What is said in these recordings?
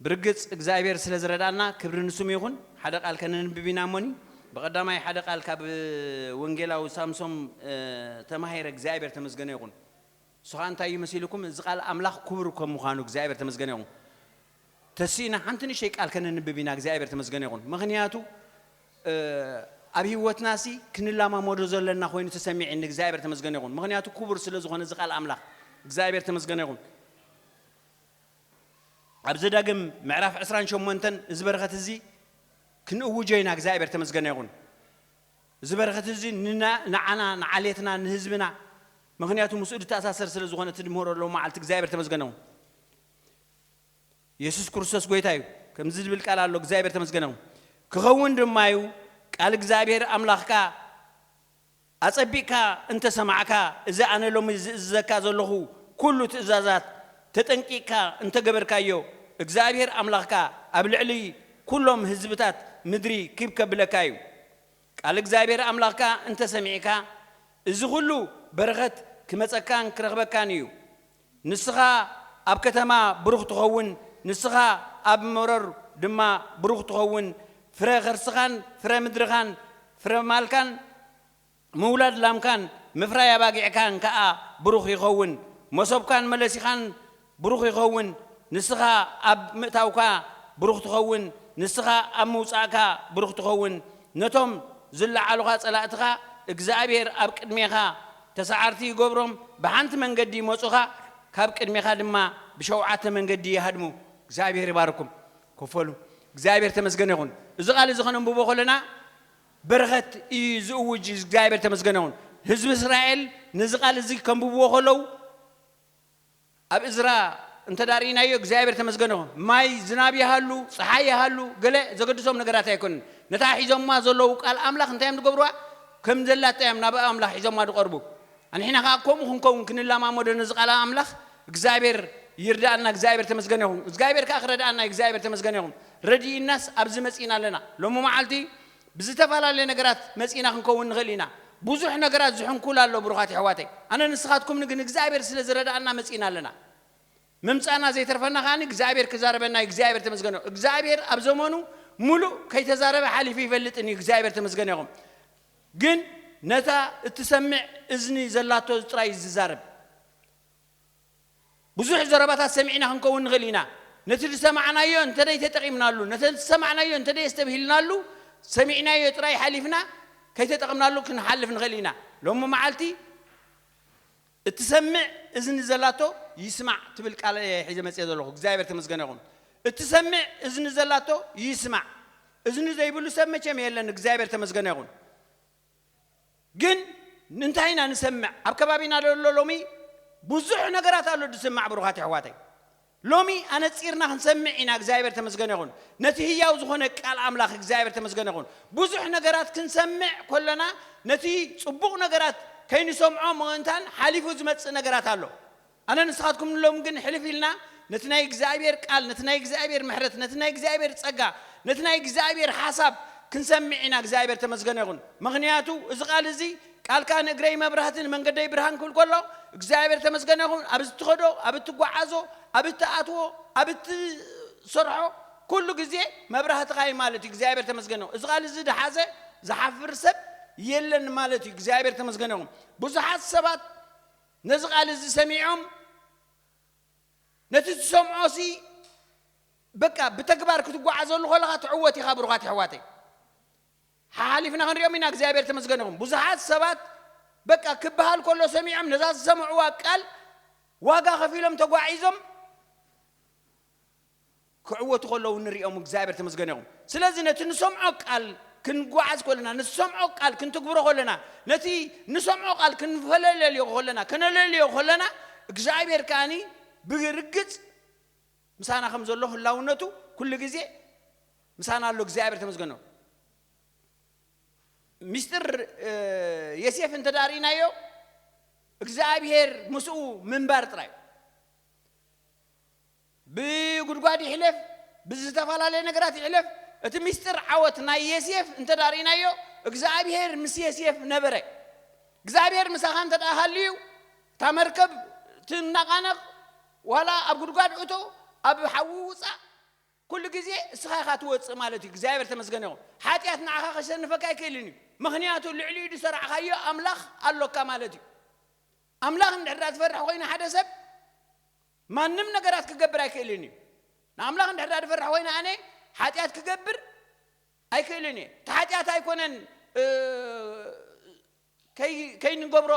ብርግጽ እግዚኣብሔር ስለ ዝረዳእና ክብሪ ንስሙ ይኹን። ሓደ ቃል ከነንብብ ኢና እሞኒ፣ ብቐዳማይ ሓደ ቃል ካብ ወንጌላዊ ሳምሶም፣ እ፣ ተማሂረ እግዚኣብሔር ተመስገነ ይኹን። ንሱ ኸኣ እንታይ እዩ መሲልኩም? እዚ ቃል ኣምላኽ ክቡር ከም ምዃኑ እግዚኣብሔር ተመስገነ ይኹን። ተሲእና ሓንቲ ንእሽተይ ቃል ከነንብብ ኢና እግዚኣብሔር ተመስገነ ይኹን። ምኽንያቱ፣ እ፣ ኣብ ህይወትናሲ ክንላማመዶ ዘለና ኮይኑ ተሰሚዕኒ እግዚኣብሔር ተመስገነ ይኹን። ምኽንያቱ ክቡር ስለ ዝኾነ እዚ ቃል ኣምላኽ እግዚኣብሔር ተመስገነ ይኹን። ኣብ ዘዳግም ምዕራፍ ዕስራን ሸሞንተን እዚ በረኸት እዚ ክንእውጆ ኢና እግዚኣብሔር ተመስገነ ይኹን። እዚ በረኸት እዚ ንና-፣ ንዓና፣ ንዓሌትና፣ ንህዝብና፣ ምኽንያቱ ምስኡ ዝተኣሳሰር ስለ ዝኾነ እቲ ድምህሮ ኣለዉ መዓልቲ እግዚኣብሔር ተመስገነ ይኹን። የሱስ ክርስቶስ ጎይታ እዩ። ከምዚ ዝብል ቃል ኣሎ እግዚኣብሔር ተመስገነ ይኹን። ክኸውን ድማ እዩ ቃል እግዚኣብሔር ኣምላኽካ ኣጸቢቕካ እንተ ሰማዕካ፣ እዚ ኣነ ሎሚ ዝእዝዘካ ዘለኹ ኩሉ ትእዛዛት ተጠንቂቕካ እንተ ገበርካዮ፣ እግዚኣብሔር ኣምላኽካ ኣብ ልዕሊ ኩሎም ህዝብታት ምድሪ ክብ ከብለካ እዩ። ቃል እግዚኣብሔር ኣምላኽካ እንተ ሰሚዕካ፣ እዚ ኩሉ በረኸት ክመጸካን ክረኽበካን እዩ። ንስኻ ኣብ ከተማ ብሩኽ ትኸውን፣ ንስኻ ኣብ መሮር ድማ ብሩኽ ትኸውን። ፍረ ከርስኻን ፍረ ምድርኻን ፍረ ማልካን ምውላድ ላምካን ምፍራይ ኣባጊዕካን ከኣ ብሩኽ ይኸውን። መሶብካን መለሲኻን ብሩኽ ይኸውን። ንስኻ ኣብ ምእታውካ ብሩኽ ትኸውን፣ ንስኻ ኣብ ምውጻእካ ብሩኽ ትኸውን። ነቶም ዝለዓሉኻ ጸላእትኻ እግዚኣብሔር ኣብ ቅድሜኻ ተሳዓርቲ ይገብሮም፣ ብሓንቲ መንገዲ ይመጹኻ፣ ካብ ቅድሜኻ ድማ ብሸውዓተ መንገዲ ይሃድሙ። እግዚኣብሔር ይባርኩም። ከፈሉ። እግዚኣብሔር ተመስገነ ይኹን። እዚ ቃል እዚ ከነንብቦ ከለና በረኸት እዩ ዝእውጅ። እግዚኣብሔር ተመስገነ ይኹን። ህዝቢ እስራኤል ነዚ ቃል እዚ ከንብብዎ ከለዉ ኣብ እዝራ እንተ ዳርኢናዮ እግዚኣብሔር ተመስገነ ይኹን። ማይ ዝናብ ይሃሉ፣ ፀሓይ ይሃሉ፣ ገለ ዘገድሶም ነገራት ኣይኮንን። ነታ ሒዞማ ዘለዉ ቃል ኣምላኽ እንታይ እዮም ዝገብርዋ? ከም ዘላታ እዮም ናብ ኣምላኽ ሒዞማ ዝቐርቡ። ኣንሕና ከዓ ከምኡ ክንከውን ክንለማመዶ ነዚ ቃል ኣምላኽ እግዚኣብሔር ይርዳእና። እግዚኣብሔር ተመስገነ ይኹን። እግዚኣብሔር ከዓ ክረዳእና እዩ። እግዚኣብሔር ተመስገነ ይኹን። ረድኢናስ ኣብዚ መፂእና ኣለና። ሎሚ መዓልቲ ብዝተፈላለየ ነገራት መጺእና ክንከውን ንኽእል ኢና። ብዙሕ ነገራት ዝሕንኩል ኣሎ ብሩኻት የሕዋተይ። ኣነ ንስኻትኩም ግን እግዚኣብሔር ስለ ዝረዳእና መጺእና ኣለና። ምምጻእና ዘይተርፈና ከኣ እግዚኣብሔር ክዛረበና እዩ። እግዚኣብሔር ተመስገነ። እግዚኣብሔር ኣብ ዘመኑ ሙሉእ ከይተዛረበ ሓሊፉ ይፈልጥን እዩ። እግዚኣብሔር ተመስገነ ይኹን። ግን ነታ እትሰምዕ እዝኒ ዘላቶ ጥራይ እዩ ዝዛረብ። ብዙሕ ዘረባታት ሰሚዕና ክንከውን ንኽእል ኢና። ነቲ ዝሰማዕናዮ እንተ ደይተጠቒምናሉ፣ ነቲ ዝሰማዕናዮ እንተ ደየስተብሂልናሉ፣ ሰሚዕናዮ ጥራይ ሓሊፍና ከይተጠቕምናሉ ክንሓልፍ ንኽእል ኢና። ሎሚ መዓልቲ እትሰምዕ እዝኒ ዘላቶ ይስማዕ ትብል ቃል እየ ሒዘ መፅየ ዘለኹ። እግዚኣብሔር ተመስገነ ይኹን። እትሰምዕ እዝኒ ዘላቶ ይስማዕ። እዝኒ ዘይብሉ ሰብ መቸም የለን። እግዚኣብሔር ተመስገነ ይኹን። ግን እንታይ ኢና ንሰምዕ? ኣብ ከባቢና ዘሎ ሎሚ ብዙሕ ነገራት ኣሎ ዝስማዕ ብሩኻት የሕዋተይ። ሎሚ ኣነጺርና ክንሰምዕ ኢና። እግዚኣብሔር ተመስገነ ይኹን። ነቲ ህያው ዝኾነ ቃል ኣምላኽ እግዚኣብሔር ተመስገነ ይኹን። ብዙሕ ነገራት ክንሰምዕ ከለና ነቲ ጽቡቕ ነገራት ከይንሰምዖ ምእንታን ሓሊፉ ዝመጽእ ነገራት ኣሎ። ኣነ ንስኻትኩም ንሎም ግን ሕልፍ ኢልና ነቲ ናይ እግዚኣብሔር ቃል፣ ነቲ ናይ እግዚኣብሔር ምሕረት፣ ነቲ ናይ እግዚኣብሔር ጸጋ፣ ነቲ ናይ እግዚኣብሔር ሓሳብ ክንሰምዕ ኢና። እግዚኣብሔር ተመስገነ ይኹን። ምኽንያቱ እዚ ቃል እዚ ቃልካ ንእግረይ መብራህትን መንገደይ ብርሃን ክብል ከሎ እግዚኣብሔር ተመስገነ ይኹን። ኣብ እትኸዶ፣ ኣብ እትጓዓዞ፣ ኣብ እትኣትዎ፣ ኣብ እትሰርሖ ኩሉ ግዜ መብራህትኻ እዩ ማለት እዩ። እግዚኣብሔር ተመስገነ ይኹን። እዚ ቃል እዚ ዝሓዘ ዝሓፍር ሰብ የለን ማለት እዩ። እግዚኣብሔር ተመስገነ ይኹን። ብዙሓት ሰባት ነዚ ቃል እዚ ሰሚዖም ነቲ ትሰምዖ ሲ በቃ ብተግባር ክትጓዓዘሉ ከለኻ ትዕወት ኢኻ ብሩኻት የሕዋተይ። ሓሓሊፍና ክንሪኦም ኢና እግዚኣብሔር ተመስገን ይኹን። ብዙሓት ሰባት በቃ ክበሃል ከሎ ሰሚዖም ነዛ ዝሰምዕዋ ቃል ዋጋ ከፊሎም ተጓዒዞም ክዕወቱ ከለዉ ንሪኦም እግዚኣብሔር ተመስገን ይኹን። ስለዚ ነቲ ንሰምዖ ቃል ክንጓዓዝ ከለና፣ ንሰምዖ ቃል ክንትግብሮ ከለና፣ ነቲ ንሰምዖ ቃል ክንፈለለልዮ ከለና፣ ከነለልዮ ከለና እግዚኣብሔር ከኣኒ ብርግጽ ምሳና ከም ዘሎ ህላውነቱ ኩሉ ግዜ ምሳና ኣሎ። እግዚኣብሔር ተመስገን ነው። ሚስጥር ዮሴፍ እንተ ዳርኢናዮ እግዚኣብሔር ምስኡ ምንባር ጥራይ። ብጉድጓድ ይሕለፍ፣ ብዝተፈላለየ ነገራት ይሕለፍ፣ እቲ ሚስጥር ዓወት ናይ ዮሴፍ እንተ ዳርኢናዮ እግዚኣብሔር ምስ ዮሴፍ ነበረ። እግዚኣብሔር ምሳኻ እንተ ደኣ ሃልዩ እታ መርከብ ትናቓነቕ ዋላ ኣብ ጉድጓድ እቶ ኣብ ሓዊ ውፃእ ኩሉ ግዜ እስኻ ኢኻ ትወፅእ ማለት እዩ። እግዚኣብሔር ተመስገን ይኹን። ሓጢኣት ንዓኻ ከሸንፈካ ኣይክእልን እዩ። ምኽንያቱ ልዕሊኡ ዝሰራዕኻዮ ኣምላኽ ኣሎካ ማለት እዩ። ኣምላኽ እንድሕር ዳ ዝፈርሕ ኮይኑ ሓደ ሰብ ማንም ነገራት ክገብር ኣይክእልን እዩ። ንኣምላኽ እንድሕር ዳ ዝፈርሕ ኮይኑ ኣነ ሓጢኣት ክገብር ኣይክእልን እየ። እቲ ሓጢኣት ኣይኮነን እ፣ ከይ- ከይንገብሮ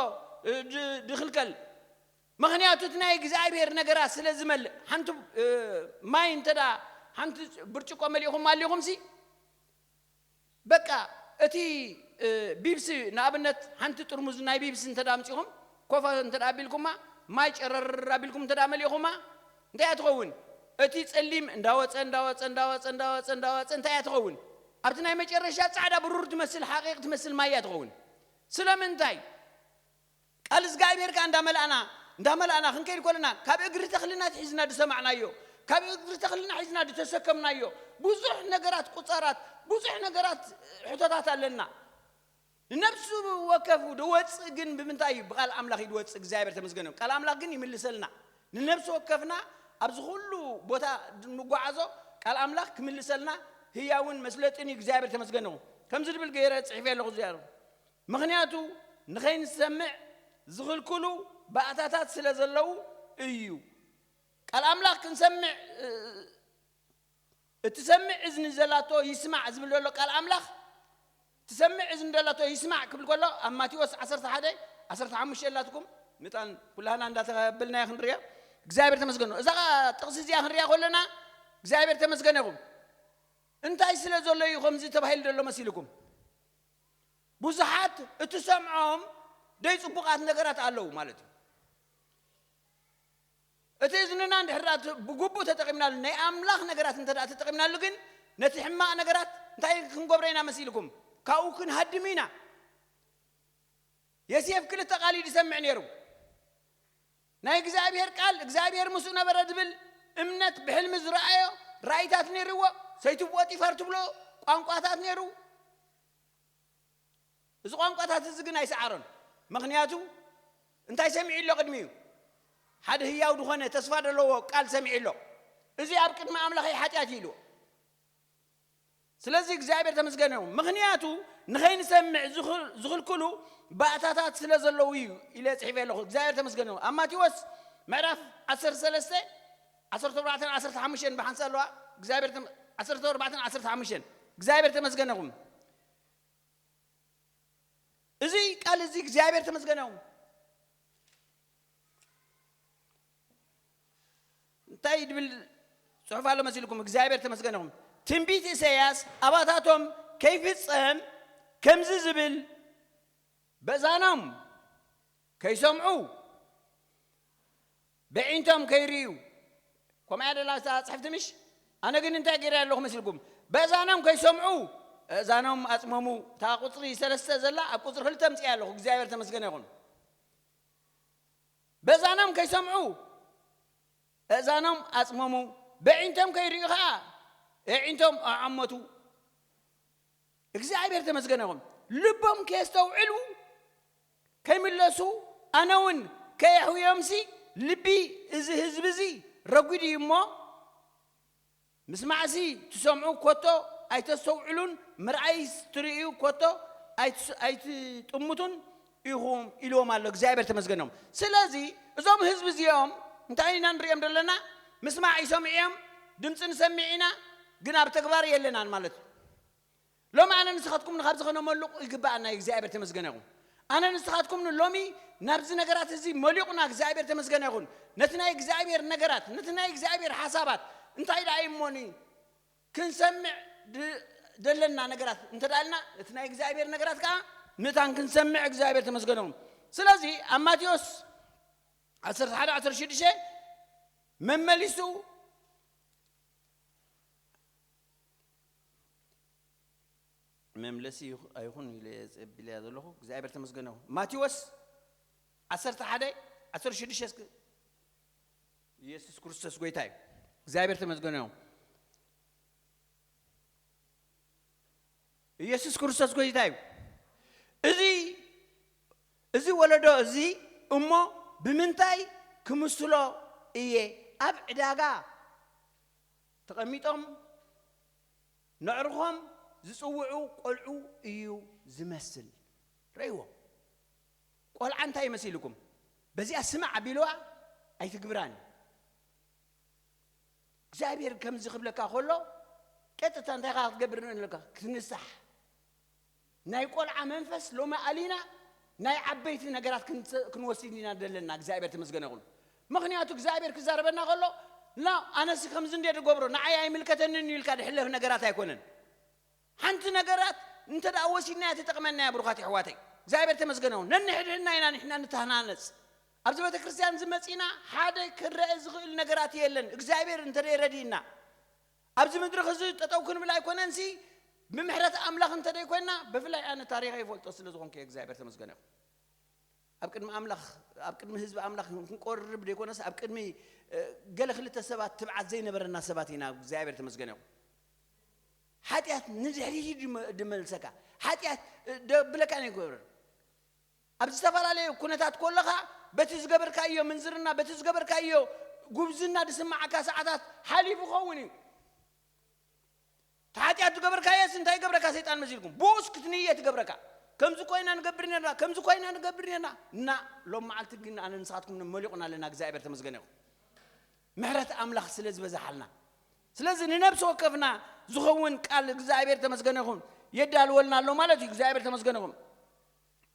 እ፣ ድ- ድኽልከል። ምኽንያቱ እቲ ናይ እግዚኣብሔር ነገራት ስለ ዝመልእ ሓንቲ እ፣ ማይ እንተ ደኣ ሓንቲ ብርጭቆ መሊእኹም ኣሊኹም ሲ በቃ እቲ እ፣ ቢብሲ ንኣብነት ሓንቲ ጥርሙዝ ናይ ቢብሲ እንተ ደኣ ኣምጺኹም ኮፋ እንተ ደኣ ኣቢልኩማ ማይ ጨረር ኣቢልኩም እንተ ደኣ መሊእኹማ እንታይ እያ ትኸውን? እቲ ጸሊም እንዳወጸ እንዳወጸ እንዳወጸ እንዳወጸ እንዳወጸ እንታይ እያ ትኸውን? ኣብቲ ናይ መጨረሻ ጻዕዳ ብሩር ትመስል ሓቂቕ ትመስል ማይ እያ ትኸውን። ስለምንታይ? ቃል እግዚኣብሔር ከኣ እንዳመልኣና እንዳመልኣና ክንከይድ ከለና ካብ እግሪ ተኽልና ሒዝና ዝሰማዕናዮ ካብ እግሪ ተኽልና ሒዝና ዝተሰከምናዮ ብዙሕ ነገራት ቁጻራት ብዙሕ ነገራት ሕቶታት ኣለና። ንነብሱ ወከፉ ድወፅእ ግን ብምንታይ እዩ? ብቃል ኣምላኽ እዩ ድወፅእ። እግዚኣብሔር ተመስገነ። ቃል ኣምላኽ ግን ይምልሰልና። ንነብሲ ወከፍና ኣብዚ ኩሉ ቦታ ንጓዓዞ ቃል ኣምላኽ ክምልሰልና ህያውን መስለጥን እዩ። እግዚኣብሔር ተመስገነ። ከምዚ ድብል ገይረ ጽሒፈ ኣለኹ። እዚ ኣሎ ምኽንያቱ ንኸይንሰምዕ ዝኽልክሉ ባእታታት ስለ ዘለዉ እዩ። ቃል ኣምላኽ ክንሰምዕ እ፣ እትሰምዕ እዝኒ ዘላቶ ይስማዕ ዝብል ዘሎ ቃል ኣምላኽ ትሰምዕ እዝኒ ዘላቶ ይስማዕ ክብል ከሎ ኣብ ማቴዎስ ዓሰርተ ሓደ ዓሰርተ ሓሙሽተ የላትኩም ምጣን ኩላህና እንዳተበልናዮ ክንሪኦ እግዚኣብሔር ተመስገን። እዛ ጥቕሲ እዚኣ ክንሪኣ ከለና እግዚኣብሔር ተመስገን ይኹም። እንታይ ስለ ዘሎ እዩ ከምዚ ተባሂሉ ዘሎ መሲልኩም? ብዙሓት እትሰምዖም ደይ ጽቡቓት ነገራት ኣለዉ ማለት እዩ። እቲ እዝንና እንድሕር ደኣ ብግቡእ ተጠቒምናሉ ናይ ኣምላኽ ነገራት እንተ ደኣ ተጠቒምናሉ ግን ነቲ ሕማቕ ነገራት እንታይ ክንገብሮ ኢና መሲልኩም? ካብኡ ክንሃድም ኢና። የሴፍ ክልተ ቃል እዩ ዝሰምዕ ነይሩ። ናይ እግዚኣብሔር ቃል እግዚኣብሔር ምስኡ ነበረ ዝብል እምነት ብሕልሚ ዝረኣዮ ራእይታት ነይርዎ። ሰይቲ ፖጢፋር ትብሎ ቋንቋታት ነይሩ። እዚ ቋንቋታት እዚ ግን ኣይሰዓሮን። ምኽንያቱ እንታይ ሰሚዑ ኣሎ ቅድሚኡ? ሓደ ህያው ዝኾነ ተስፋ ዘለዎ ቃል ሰሚዑ ኣሎ። እዚ ኣብ ቅድሚ ኣምላኸይ ሓጢኣት እዩ ኢልዎ። ስለዚ እግዚኣብሔር ተመስገነ ይኹን። ምኽንያቱ ንኸይንሰምዕ ዝኽልክሉ ባእታታት ስለ ዘለዉ እዩ ኢለ ጽሒፈ ኣለኹ። እግዚኣብሔር ተመስገነ ይኹን። ኣብ ማቴዎስ ምዕራፍ ዓሰርተ ሰለስተ ዓሰርተ ኣርባዕተን ዓሰርተ ሓሙሽተን ብሓንሳ ኣለዋ እግዚኣብሔር ተመ- ዓሰርተ ኣርባዕተን ዓሰርተ ሓሙሽተን እግዚኣብሔር ተመስገነ ይኹን። እዚ ቃል እዚ እግዚኣብሔር ተመስገነ ይኹን። እንታይ ድብል ጽሑፍ ኣሎ መሲልኩም እግዚኣብሔር ተመስገነ ይኹን። ትንቢት ኢሳያስ ኣባታቶም ከይፍጸም ከምዚ ዝብል በእዛኖም ከይሰምዑ በዒንቶም ከይርእዩ ከምኣ ደላ እታ ጽሕፍቲ ምሽ ኣነ ግን እንታይ ገይረ ኣለኹ መሲልኩም በእዛኖም ከይሰምዑ እዛኖም ኣጽመሙ። እታ ቁፅሪ ሰለስተ ዘላ ኣብ ቁፅሪ ክልተ ምፅእ ኣለኹ እግዚኣብሔር ተመስገነ ይኹን። በእዛኖም ከይሰምዑ እዛኖም ኣጽመሙ። በዒንቶም ከይርእዩ ከዓ ኣዒንቶም ኣዓመቱ። እግዚኣብሔር ተመስገነ ይኹን። ልቦም ከየስተውዕሉ ከይምለሱ ኣነ እውን ከየሕውዮምሲ ልቢ እዚ ህዝቢ እዚ ረጒድ እዩ እሞ ምስማዕሲ ትሰምዑ ኮቶ ኣይተስተውዕሉን ምርኣይ ትርእዩ ኮቶ ኣይትጥምቱን ኢኹም ኢልዎም ኣሎ እግዚኣብሔር ተመስገኖም። ስለዚ እዞም ህዝቢ እዚኦም እንታይ ኢና ንሪኦም ዘለና? ምስማዕ ይሰምዑ እዮም፣ ድምፂ ንሰምዕ ኢና፣ ግን ኣብ ተግባር የለናን ማለት እዩ። ሎሚ ኣነ ንስኻትኩም ንካብዚ ከነመልቑ ይግባኣና እዩ እግዚኣብሔር ተመስገነ ይኹን። ኣነ ንስኻትኩም ንሎሚ ናብዚ ነገራት እዚ መሊቑና እግዚኣብሔር ተመስገነ ይኹን። ነቲ ናይ እግዚኣብሔር ነገራት ነቲ ናይ እግዚኣብሔር ሓሳባት እንታይ ደኣ እሞኒ ክንሰምዕ ደለና ነገራት እንተ ደኣልና እቲ ናይ እግዚኣብሔር ነገራት ከዓ ምእታን ክንሰምዕ እግዚኣብሔር ተመስገነ ይኹን። ስለዚ ኣብ ማቴዎስ ዓሰርተ ሓደ ዓሰርተ ሽዱሽተ መመሊሱ መምለሲ ኣይኹን ኢለ ጸቢለያ ዘለኹ እግዚኣብሔር ተመስገነ ይኹን። ማቴዎስ ዓሰርተ ሓደ ዓሰርተ ሽዱሽተ እስኪ ኢየሱስ ክርስቶስ ጎይታ እዩ። እግዚኣብሔር ተመስገነ ይኹን። ኢየሱስ ክርስቶስ ጎይታ እዩ። እዚ እዚ ወለዶ እዚ እሞ ብምንታይ ክምስሎ እየ? ኣብ ዕዳጋ ተቐሚጦም ነዕርኾም ዝጽውዑ ቆልዑ እዩ ዝመስል። ረእይዎ። ቆልዓ እንታይ ይመስልኩም? በዚኣ ስማዕ ቢልዋ ኣይትግብራን። እግዚኣብሔር ከምዚ ክብለካ ከሎ ቀጥታ እንታይ ኢኻ ክትገብር ኣለካ? ክትንሳሕ። ናይ ቆልዓ መንፈስ ሎሚ ኣሊና ናይ ዓበይቲ ነገራት ክንወስድ ኢና ዘለና። እግዚኣብሔር ተመስገነ ይኹን። ምኽንያቱ እግዚኣብሔር ክዛረበና ከሎ ና ኣነሲ ከምዚ እንደ ዝገብሮ ንዓይ ኣይምልከተንን እዩ ኢልካ ድሕለፍ ነገራት ኣይኮነን። ሓንቲ ነገራት እንተ ደኣ ወሲድናያ ትጠቕመና እያ። ብሩኻት የሕዋተይ እግዚኣብሔር ተመስገነ ይኹን። ነንሕድሕድና ኢና ንሕና ንተሃናነጽ። ኣብዚ ቤተ ክርስቲያን ዝመጺና ሓደ ክረአ ዝኽእል ነገራት የለን። እግዚኣብሔር እንተ ደይረድእና ኣብዚ ምድሪ ክዚ ጠጠው ክንብል ኣይኮነንሲ ብምሕረት ኣምላኽ እንተ ደይኮንና ብፍላይ ኣነ ታሪኸ ይፈልጦ ስለ ዝኾንኩ እግዚኣብሔር ተመስገነ ይኹን። ኣብ ቅድሚ ኣምላኽ ኣብ ቅድሚ ህዝቢ ኣምላኽ ክንቆርብ ደይኮነስ ኣብ ቅድሚ ገለ ክልተ ሰባት ትብዓት ዘይነበረና ሰባት ኢና። እግዚኣብሔር ተመስገነ ይኹን። ሓጢኣት ንድሕሪት ድመልሰካ። ሓጢኣት ደብለካ ኣይኮነን። ኣብ ዝተፈላለየ ኩነታት ከለኻ በቲ ዝገበርካዮ ምንዝርና በቲ ዝገበርካዮ ጉብዝና ዝስማዓካ ሰዓታት ሓሊፉ ኸውን እዩ። ተሓጢኣት ዝገበርካየስ እንታይ ይገብረካ ሰይጣን መሲልኩም ብኡስ ክትንየ ትገብረካ። ከምዚ ኮይና ንገብር ነርና ከምዚ ኮይና ንገብር ነርና እና ሎም መዓልቲ ግን ኣነ ንስኻትኩም መሊቑና ኣለና። እግዚኣብሔር ተመስገነ ይኹን። ምሕረት ኣምላኽ ስለ ዝበዛሓልና ስለዚ ንነብሲ ወከፍና ዝኸውን ቃል እግዚኣብሔር ተመስገነ ይኹን የዳልወልና ኣሎ ማለት እዩ። እግዚኣብሔር ተመስገነ ይኹን።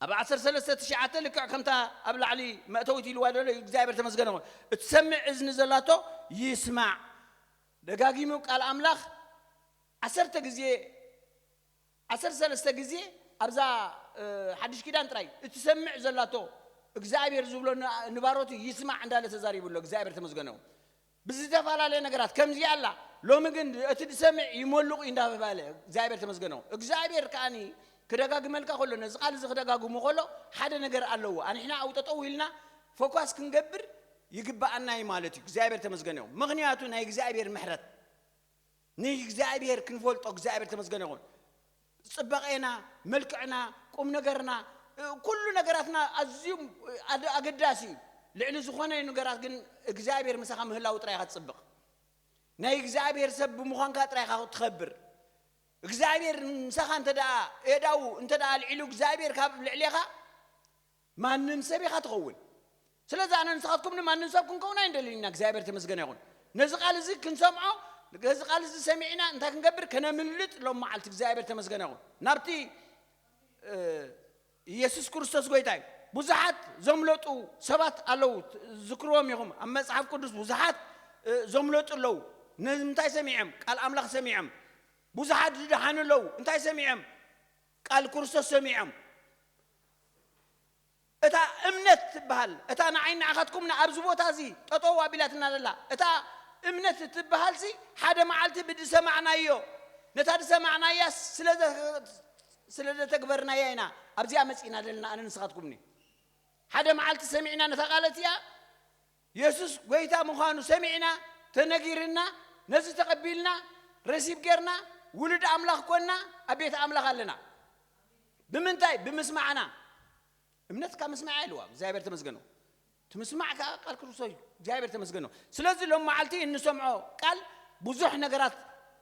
ኣብ ዓሰርተ ሰለስተ ትሽዓተ ልክዕ ከምታ ኣብ ላዕሊ መእተዊት ኢልዋ ዘሎ እግዚኣብሔር ተመስገነ ይኹን። እትሰምዕ እዝኒ ዘላቶ ይስማዕ። ደጋጊሙ ቃል ኣምላኽ ዓሰርተ ግዜ ዓሰርተ ሰለስተ ግዜ ኣብዛ ሓድሽ ኪዳን ጥራይ እትሰምዕ ዘላቶ እግዚኣብሔር ዝብሎ ንባሮቱ ይስማዕ እንዳለ ተዛሪቡ ኣሎ። እግዚኣብሔር ተመስገነ ይኹን። ብዝተፈላለየ ነገራት ከምዚ ኣላ። ሎሚ ግን እቲ ዝሰምዕ ይመልቑ እንዳበባለ እግዚኣብሔር ተመስገነ ይኹን። እግዚኣብሔር ከኣኒ ክደጋግመልካ ከሎ ነዚ ቃል እዚ ክደጋግሙ ከሎ ሓደ ነገር ኣለዎ። ኣንሕና ኣብኡ ጠጠው ኢልና ፎኳስ ክንገብር ይግባኣና እዩ ማለት እዩ። እግዚኣብሔር ተመስገነ ይኹን። ምኽንያቱ ናይ እግዚኣብሔር ምሕረት ንእግዚኣብሔር ክንፈልጦ እግዚኣብሔር ተመስገነ ይኹን። ጽባቐና መልክዕና ቁም ነገርና ኩሉ ነገራትና ኣዝዩ ኣገዳሲ እዩ። ልዕሊ ዝኾነ ነገራት ግን እግዚኣብሔር ምሳኻ ምህላው ጥራይ ኢኻ ትጽብቕ። ናይ እግዚኣብሔር ሰብ ብምዃንካ ጥራይ ኢኻ ትኸብር። እግዚኣብሔር ምሳኻ እንተ ደኣ ኤዳው እንተ ደኣ ልዒሉ እግዚኣብሔር ካብ ልዕሌኻ ማንም ሰብ ኢኻ ትኸውን። ስለዚ ኣነ ንስኻትኩም ንማንም ሰብ ክንከውን ኣይንደልን ኢና። እግዚኣብሔር ተመስገነ ይኹን። ነዚ ቃል እዚ ክንሰምዖ ነዚ ቃል እዚ ሰሚዕና እንታይ ክንገብር ከነምልጥ ሎም መዓልቲ እግዚኣብሔር ተመስገነ ይኹን። ናብቲ ኢየሱስ ክርስቶስ ጎይታ እዩ። ብዙሓት ዘምለጡ ሰባት ኣለዉ። ዝክርዎም ኢኹም ኣብ መጽሓፍ ቅዱስ ብዙሓት ዘምለጡ ኣለዉ። ንምንታይ ሰሚዖም? ቃል ኣምላኽ ሰሚዖም። ብዙሓት ዝደሓኑ ኣለዉ። እንታይ ሰሚዖም? ቃል ክርስቶስ ሰሚዖም። እታ እምነት ትበሃል እታ ንዓይ ንዓኻትኩም ኣብዚ ቦታ እዚ ጠጠው ኣቢላትና ዘላ እታ እምነት ትበሃል ሲ ሓደ መዓልቲ ብዝሰማዕናዮ ነታ ዝሰማዕናያ ስለ ዘተግበርናያ ኢና ኣብዚኣ መጺእና ዘለና። ኣነ ንስኻትኩምኒ ሓደ መዓልቲ ሰሚዕና ነታ ቃለት እያ የሱስ ጎይታ ምዃኑ ሰሚዕና ተነጊርና ነዚ ተቐቢልና ረሲብ ጌርና ውሉድ ኣምላኽ ኮንና ኣብ ቤት ኣምላኽ ኣለና። ብምንታይ ብምስማዕና እምነት ካብ ምስማዕ ኢልዋ እግዚኣብሔር ተመስገኖ። ትምስማዕ ከዓ ቃል ክርስቶስ እዩ እግዚኣብሔር ተመስገኖ። ስለዚ ሎም መዓልቲ እንሰምዖ ቃል ብዙሕ ነገራት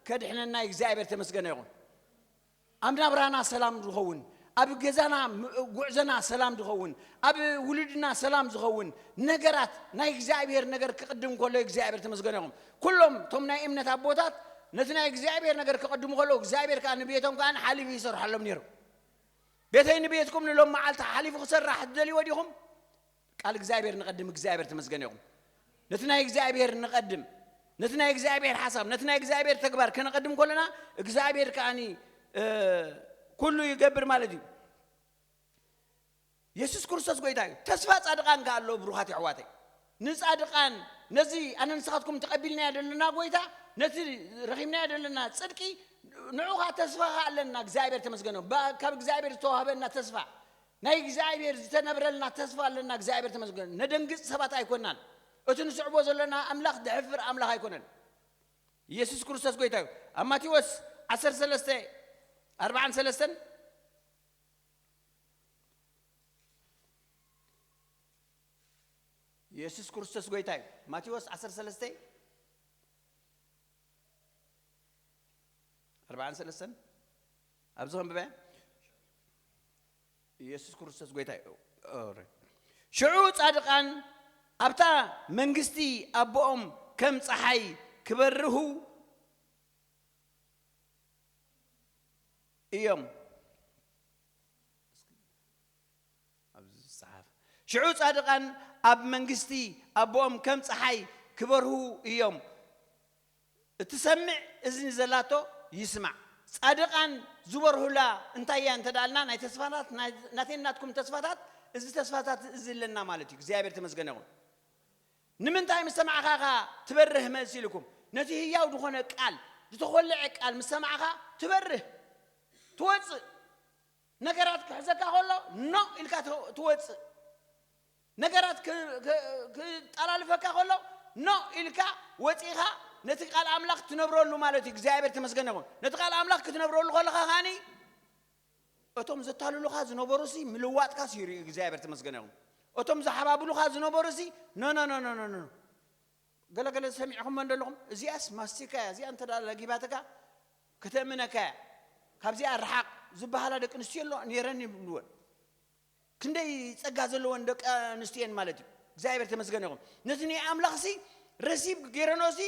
ከድሕነና እግዚኣብሔር ተመስገኖ ይኹን። ኣብ ናብራና ሰላም ዝኸውን ኣብ ገዛና ጉዕዘና ሰላም ዝኸውን ኣብ ውሉድና ሰላም ዝኸውን ነገራት ናይ እግዚኣብሔር ነገር ክቕድም ከሎ እግዚኣብሔር ተመስገኖ ይኹን። ኩሎም እቶም ናይ እምነት ኣቦታት ነቲ ናይ እግዚኣብሔር ነገር ክቕድሙ ከለዉ እግዚኣብሔር ከዓ ንቤቶም ከዓ ሓሊፉ ይሰርሐሎም ነይሩ። ቤተይ ንቤትኩም ንሎም መዓልቲ ሓሊፉ ክሰርሕ ትደልይዎ ዲኹም? ቃል እግዚኣብሔር ንቐድም እግዚኣብሔር ተመስገነ ይኹም። ነቲ ናይ እግዚኣብሔር ንቐድም ነቲ ናይ እግዚኣብሔር ሓሳብ ነቲ ናይ እግዚኣብሔር ተግባር ከነቐድም ከለና እግዚኣብሔር ከዓኒ ኩሉ ይገብር ማለት እዩ። የሱስ ክርስቶስ ጎይታ እዩ። ተስፋ ጻድቃን ከ ኣሎ ብሩኻት የሕዋተይ። ንጻድቃን ነዚ ኣነ ንስኻትኩም ተቐቢልናዮ ዘለና ጎይታ ነቲ ረኺብናዮ ዘለና ጽድቂ ንዑኻ ተስፋኻ ኣለና እግዚኣብሔር ተመስገነ። ካብ እግዚኣብሔር ዝተዋህበና ተስፋ ናይ እግዚኣብሔር ዝተነብረልና ተስፋ ኣለና እግዚኣብሔር ተመስገን። ነደንግጽ ሰባት ኣይኮናን። እቲ ንስዕቦ ዘለና ኣምላኽ ድሕፍር ኣምላኽ ኣይኮነን። ኢየሱስ ክርስቶስ ጎይታ እዩ። ኣብ ማቴዎስ ዓሰርተ ሰለስተ ኣርባዓን ሰለስተን ኢየሱስ ክርስቶስ ጎይታ እዩ። ማቴዎስ ዓሰርተ ሰለስተ ኣርባዓን ሰለስተን ኣብዚ ከንብበ። ኢየሱስ ክርስቶስ ጎይታ እዩ። ኦረ። ሽዑ ጻድቃን ኣብታ መንግስቲ ኣቦኦም ከም ጸሓይ ክበርሁ እዮም። ኣብዚ ዝጸሓፍ፣ ሽዑ ጻድቃን ኣብ መንግስቲ ኣቦኦም ከም ጸሓይ ክበርሁ እዮም። እትሰምዕ እዝኒ ዘላቶ ይስማዕ። ጻድቃን ዝበርሁላ እንታይ እያ እንተ ደኣልና፣ ናይ ተስፋታት፣ ናይ፣ ናተይን ናትኩም ተስፋታት፣ እዚ ተስፋታት እዚ ኣለና ማለት እዩ። እግዚኣብሔር ተመስገነ ይኹን። ንምንታይ ምስ ሰማዕኻ ኢኻ ትበርህ መሲልኩም? ነቲ ህያው ዝኾነ ቃል፣ ዝተኾልዐ ቃል ምስ ሰማዕኻ ትበርህ፣ ትወጽእ። ነገራት ክሕዘካ ከሎ ኖ ኢልካ ት-፣ ትወጽእ። ነገራት ክ-፣ ክ-፣ ክጠላልፈካ ከሎ ኖ ኢልካ ወጺኻ ነቲ ቃል ኣምላኽ ትነብረሉ ማለት እዩ። እግዚኣብሔር ተመስገነ ይኹን። ነቲ ቃል ኣምላኽ ክትነብረሉ ከለኻ ኸኣኒ እቶም ዘታልሉኻ ዝነበሩሲ ምልዋጥካስ ይርእዩ። እግዚኣብሔር ተመስገነ ይኹን። እቶም ዝሓባብሉኻ ዝነበሩሲ ኖ፣ ኖ፣ ኖ፣ ኖ፣ ኖ፣ ኖ። ገለ ገለ ሰሚዕኹም እንደለኹም፣ እዚኣስ ማስቲካ እያ፣ እዚኣ እንተ ደኣ ለጊባትካ ከተእምነካ እያ፣ ካብዚኣ ርሓቕ ዝበሃላ ደቂ ኣንስትዮ ኣሎ ነይረን ይብልወን። ክንደይ ጸጋ ዘለወን ደቂ ኣንስትዮ እየን ማለት እዩ። እግዚኣብሔር ተመስገነ ይኹን። ነቲ ናይ ኣምላኽሲ ረሲብ ገይረንኦሲ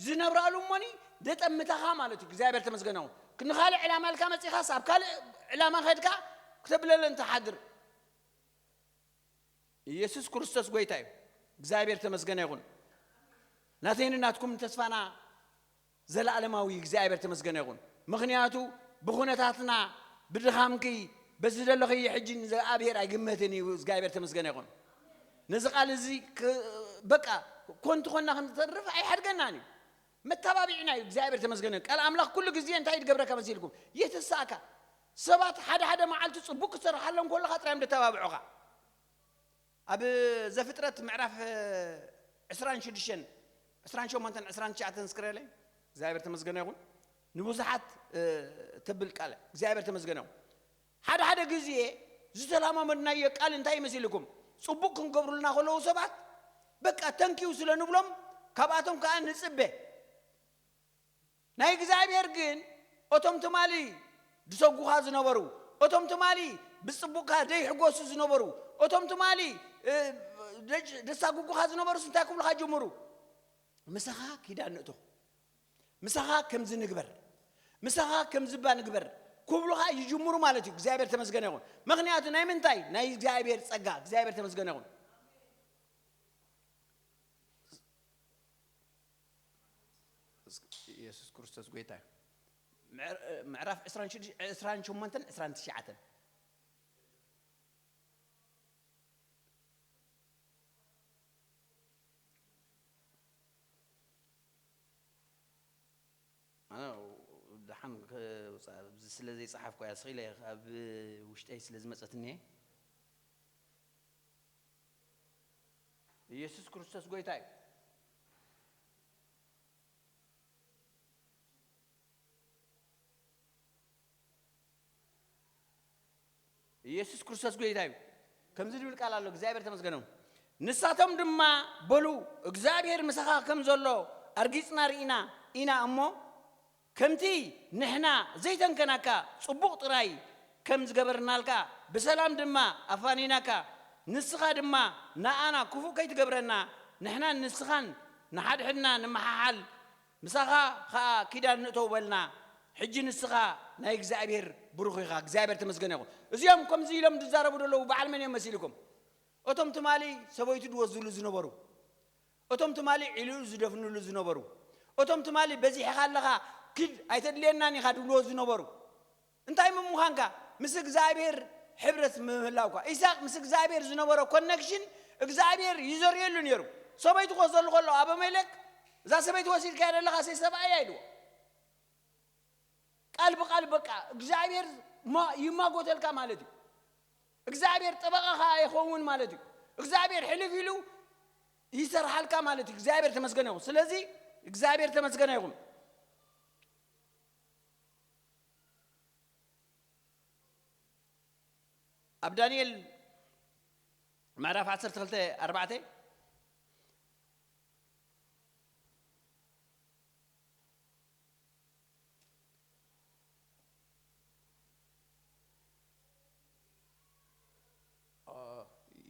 ዝነብራሉ እሞኒ ደጠምታኻ ማለት እዩ። እግዚኣብሔር ተመስገነ ይኹን። ንኻልእ ዕላማ ኢልካ መጺኻስ ኣብ ካልእ ዕላማ ከድካ ክተብለለን ትሓድር። ኢየሱስ ክርስቶስ ጎይታ እዩ። እግዚኣብሔር ተመስገነ ይኹን። ናተይን ናትኩም ተስፋና ዘለኣለማዊ እዩ። እግዚኣብሔር ተመስገነ ይኹን። ምኽንያቱ ብኹነታትና፣ ብድኻምኪ፣ በዚ ዘለኽዮ ሕጂ ንእግዚኣብሔር ኣይግመትን እዩ። እግዚኣብሔር ተመስገነ ይኹን። ነዚ ቃል እዚ ክ-፣ በቃ ኮንቱ ኮንና ክንተርፍ ኣይሓድገናን እዩ። መተባብዒና እዩ። እግዚኣብሔር ተመስገነ። ቃል ኣምላኽ ኩሉ ግዜ እንታይ ይገብረካ መሲልኩም? የተሳእካ። ሰባት ሓደ ሓደ መዓልቲ ጽቡቕ ክትሰርሓሎም ከለኻ ጥራይ እዮም ደተባብዑኻ። ኣብ ዘፍጥረት ምዕራፍ ዕስራን ሽዱሽተን፣ ዕስራን ሸሞንተን፣ ዕስራን ትሽዓተን ዝክረለይ፣ እግዚኣብሔር ተመስገነ ይኹን። ንብዙሓት፣ እ፣ ተብል ቃል እግዚኣብሔር ተመስገነ ይኹን። ሓደ ሓደ ግዜ ዝተለማመድናዮ ቃል እንታይ ይመስልኩም? ጽቡቕ ክንገብሩልና ከለዉ ሰባት፣ በቃ ተንኪዩ ስለ ንብሎም፣ ካብኣቶም ከኣ ንጽበ። ናይ እግዚኣብሔር ግን፣ እቶም ትማሊ ድሰጉኻ ዝነበሩ፣ እቶም ትማሊ ብጽቡቕካ ደይሕጎሱ ዝነበሩ፣ እቶም ትማሊ፣ እ፣ ደጅ-፣ ደሳጉጉኻ ዝነበሩስ እንታይ ክብሉኻ ጅምሩ? ምሳኻ ኪዳን ንእቶ። ምሳኻ ከምዚ ንግበር። ምሳኻ ከምዚ እባ ንግበር ክብሉኻ ይጅምሩ ማለት እዩ። እግዚኣብሔር ተመስገነ ይኹን። ምኽንያቱ ናይ ምንታይ? ናይ እግዚኣብሔር ጸጋ። እግዚኣብሔር ተመስገነ ይኹን። ኢየሱስ ክርስቶስ ጎይታ እዩ። ምዕር-፣ ምዕራፍ ዕስራን ሽዱሽተ፣ ዕስራን ሸሞንተን፣ ዕስራን ትሽዓተን። ኣነ ደሓን ከ-፣ ኣብዚ ስለ ዘይጸሓፍኩ እያ፣ ስቕ ኢለ ኣብ ውሽጠይ ስለ ዝመጸትኒ እየ። ኢየሱስ ክርስቶስ ጎይታ እዩ። ኢየሱስ ክርስቶስ ጎይታ እዩ። ከምዚ ዝብል ቃል ኣሎ፣ እግዚኣብሔር ተመስገነ። ንሳቶም ድማ በሉ፣ እግዚኣብሔር ምሳኻ ከም ዘሎ ኣርጊጽና ርኢና ኢና እሞ፣ ከምቲ ንሕና ዘይተንከናካ ጽቡቕ ጥራይ ከም ዝገበርናልካ፣ ብሰላም ድማ ኣፋኒናካ፣ ንስኻ ድማ ንኣና ክፉእ ከይትገብረና፣ ንሕናን ንስኻን ንሓድሕድና ንመሓሓል፣ ምሳኻ ኸኣ ኪዳን ንእተው በልና። ሕጂ ንስኻ ናይ እግዚኣብሔር ብሩኽ ኢኻ። እግዚኣብሔር ተመስገነ ይኹን። እዚኦም ከምዚ ኢሎም ዝዛረቡ ዘለዉ በዓል መን እዮም መሲልኩም? እቶም ትማሊ ሰበይቱ ዝወስድሉ ዝነበሩ፣ እቶም ትማሊ ዒልኡ ዝደፍንሉ ዝነበሩ፣ እቶም ትማሊ በዚሕኻ ኣለኻ ኪድ ኣይተድልየናን ኢኻ ዝብልዎ ዝነበሩ፣ እንታይ ምዃንካ? ምስ እግዚኣብሔር ሕብረት ምህላውካ። ኢሳቅ ምስ እግዚኣብሔር ዝነበሮ ኮነክሽን እግዚኣብሔር ይዘርየሉ ነይሩ። ሰበይቱ ክወስደሉ ከሎ ኣበሜሌክ፣ "እዛ ሰበይቲ ወሲድካያ ዘለኻ ሰይ ሰብኣያ" ኢልዎ። ቃል ብቃል በቃ እግዚኣብሔር ማ-፣ ይማጎተልካ ማለት እዩ። እግዚኣብሔር ጠበቃኻ ይኸውን ማለት እዩ። እግዚኣብሔር ሕልፍ ኢሉ ይሰርሓልካ ማለት እዩ። እግዚኣብሔር ተመስገነ ይኹን። ስለዚ እግዚኣብሔር ተመስገነ ይኹን። ኣብ ዳንኤል ምዕራፍ ዓሰርተ ክልተ ኣርባዕተ፣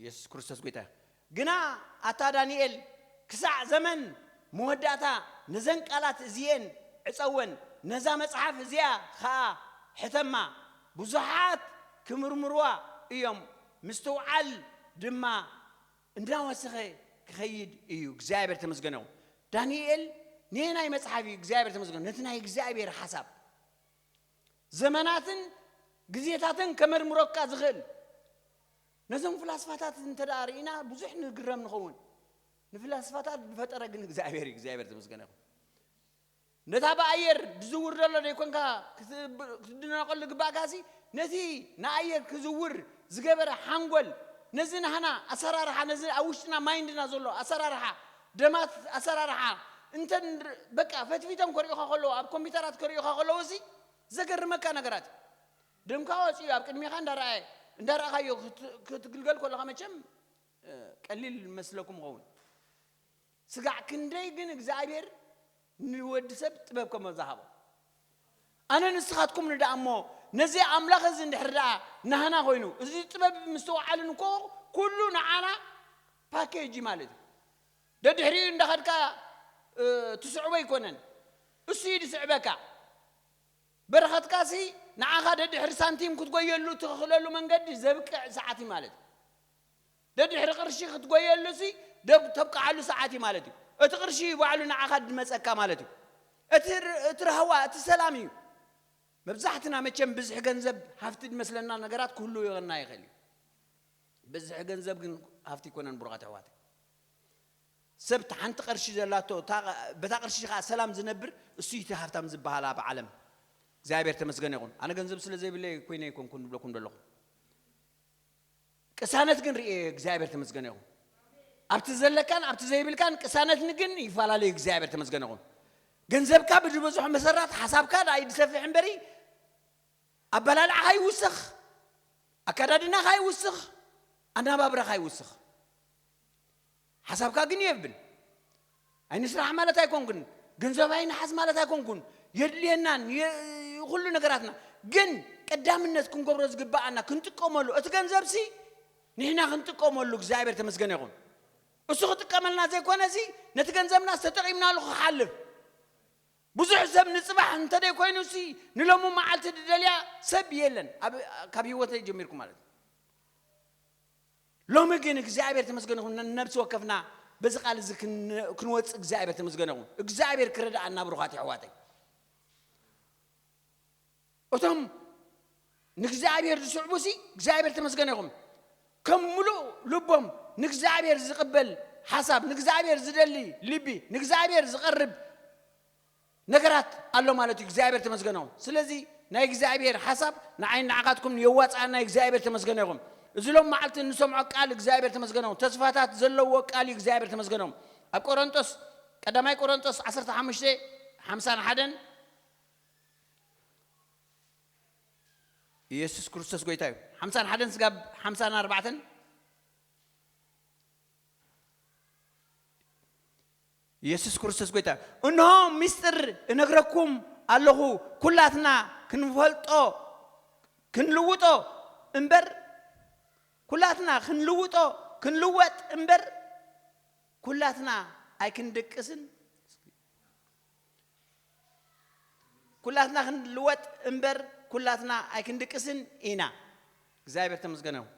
የሱስ ክርስቶስ ጎይታ እዩ። ግና ኣታ ዳንኤል፣ ክሳዕ ዘመን መወዳእታ ነዘን ቃላት እዚኤን ዕጸወን፣ ነዛ መጽሓፍ እዚኣ ኸኣ ሕተማ። ብዙሓት ክምርምርዋ እዮም፣ ምስትውዓል ድማ እንዳወሰኸ ክኸይድ እዩ። እግዚኣብሔር ተመስገነ ይኹን። ዳንኤል ነየናይ መጽሓፍ እዩ እግዚኣብሔር ተመስገነ? ነቲ ናይ እግዚኣብሔር ሓሳብ። ዘመናትን ግዜታትን ከመርምረካ ዝኽእል። ነዞም ፍላስፋታት እንተ ደኣ ርኢና ብዙሕ ንግረም ንኸውን። ንፍላስፋታት ዝፈጠረ ግን እግዚኣብሔር እዩ። እግዚኣብሔር ተመስገነ ይኹን። ነታ ብኣየር ዝዝውር ዘሎ ዘይኮንካ ክትብ-፣ ክትድነቐሉ ዝግባእካ ሲ፣ ነቲ ንኣየር ክዝውር ዝገበረ ሓንጎል፣ ነዚ ናህና ኣሰራርሓ፣ ነዚ ኣብ ውሽጥና ማይንድና ዘሎ ኣሰራርሓ፣ ደማት ኣሰራርሓ፣ እንተ ንር-፣ በቃ ፈትፊቶም ከርእዩኻ ከለዉ፣ ኣብ ኮምፒውተራት ከርእዩኻ ከለዉ ሲ፣ ዘገርመካ ነገራት እዩ። ደምካ ወፂኡ ኣብ ቅድሜኻ እንዳረኣየ፣ እንዳረኣኻዮ ክት-፣ ክትግልገል ከለኻ መቸም፣ እ፣ ቀሊል መስለኩም ይኸውን። ስጋዕ ክንደይ ግን እግዚኣብሔር ንወዲ ሰብ ጥበብ ከም ዝሃቦ። ኣነ ንስኻትኩም ንደኣ እሞ ነዚ ኣምላኽ እዚ እንድሕር ደኣ ናህና ኮይኑ፣ እዚ ጥበብ ምስትውዓልን እኮ ኩሉ ንዓና ፓኬጅ ማለት እዩ። ደድሕሪኡ እንዳኸድካ፣ እ፣ ትስዕቦ ኣይኮነን። እሱ እዩ ዝስዕበካ። በረኸትካሲ ንዓኻ ደድሕሪ ሳንቲም ክትጎየሉ ትኽእለሉ መንገዲ ዘብቅዕ ሰዓት እዩ ማለት እዩ። ደድሕሪ ቅርሺ ክትጎየሉሲ ደብ-፣ ተብቅዓሉ ሰዓት እዩ ማለት እዩ። እቲ ቅርሺ እዩ ባዕሉ ንዓኻ ዝመጸካ ማለት እዩ። እቲ ር-፣ እቲ ራህዋ፣ እቲ ሰላም እዩ። መብዛሕትና መቸም ብዝሒ ገንዘብ ሃፍቲ ዝመስለና ነገራት ክህሉ ይኸና ይኽእል እዩ። ብዝሒ ገንዘብ ግን ሃፍቲ ኣይኮነን ብሩኻት ኣሕዋተይ። ሰብ እታ ሓንቲ ቅርሺ ዘላቶ፣ እታ፣ በታ ቅርሺ ኸዓ ሰላም ዝነብር፣ እሱ እዩ እቲ ሃፍታም ዝበሃል ኣብ ዓለም። እግዚኣብሔር ተመስገነ ይኹን። ኣነ ገንዘብ ስለ ዘይብለይ ኮይነ ኣይኮንኩን ዝብለኩም ዘለኹ። ቅሳነት ግን ርእየ እግዚኣብሔር ተመስገነ ይኹን። ኣብቲ ዘለካን ኣብቲ ዘይብልካን ቅሳነት ግን ይፈላለዩ። እግዚኣብሔር ተመስገነ ይኹን። ገንዘብካ ብዝበዝሖ መሰራት ሓሳብካ ደኣ እዩ ዝሰፍሕ እምበሪ፣ ኣበላልዓኻ ይውስኽ፣ ኣከዳድናኻ ይውስኽ፣ ኣነባብራኻ ይውስኽ። ሓሳብካ ግን የብል። ኣይንስራሕ ማለት ኣይኮንኩን፣ ገንዘብ ኣይንሓዝ ማለት ኣይኮንኩን። የድልየናን የ-፣ ኩሉ ነገራትና። ግን ቀዳምነት ክንገብሮ ዝግብኣና፣ ክንጥቀመሉ፣ እቲ ገንዘብሲ ንሕና ክንጥቀመሉ እግዚኣብሔር ተመስገነ ይኹን። እሱ ክጥቀመልና ዘይኮነሲ ነቲ ገንዘብናስ ተጠቒምናሉ ክሓልፍ። ብዙሕ ሰብ ንጽባሕ እንተ ደይኮይኑሲ ንሎሚ መዓልቲ ዝደልያ ሰብ የለን። ኣብ፣ ካብ ህይወተይ ጀሚርኩ ማለት እዩ። ሎሚ ግን እግዚኣብሔር ተመስገነ ይኹን፣ ነብሲ ወከፍና በዚ ቃል እዚ ክን-፣ ክንወጽእ እግዚኣብሔር ተመስገነ ይኹን። እግዚኣብሔር ክረድኣና ብሩኻት የሕዋተይ። እቶም ንእግዚኣብሔር ዝስዕቡሲ እግዚኣብሔር ተመስገነ ይኹን። ከም ምሉእ ልቦም ንእግዚኣብሔር ዝቕበል ሓሳብ፣ ንእግዚኣብሔር ዝደሊ ልቢ፣ ንእግዚኣብሔር ዝቐርብ ነገራት ኣሎ ማለት እዩ። እግዚኣብሔር ተመስገነ ይኹን። ስለዚ ናይ እግዚኣብሔር ሓሳብ ንዓይን ንዓኻትኩም የዋፅኣና። እግዚኣብሔር ተመስገነ ይኹን። እዚ ሎም መዓልቲ እንሰምዖ ቃል እግዚኣብሔር ተመስገነ ይኹን። ተስፋታት ዘለዎ ቃል እዩ። እግዚኣብሔር ተመስገነ ይኹን። ኣብ ቆሮንጦስ፣ ቀዳማይ ቆሮንጦስ ዓሰርተ ሓሙሽተ፣ ሓምሳን ሓደን፣ ኢየሱስ ክርስቶስ ጎይታ እዩ። ሓምሳን ሓደን ስጋብ ሓምሳን ኣርባዕተን። ኢየሱስ ክርስቶስ ጎይታ እዩ። እንሆ ምስጢር እነግረኩም ኣለኹ፣ ኩላትና ክንፈልጦ፣ ክንልውጦ እምበር፣ ኩላትና ክንልውጦ፣ ክንልወጥ እምበር፣ ኩላትና ኣይክንድቅስን፣ ኩላትና ክንልወጥ እምበር፣ ኩላትና ኣይክንድቅስን ኢና። እግዚኣብሔር ተመስገነ ይኹን።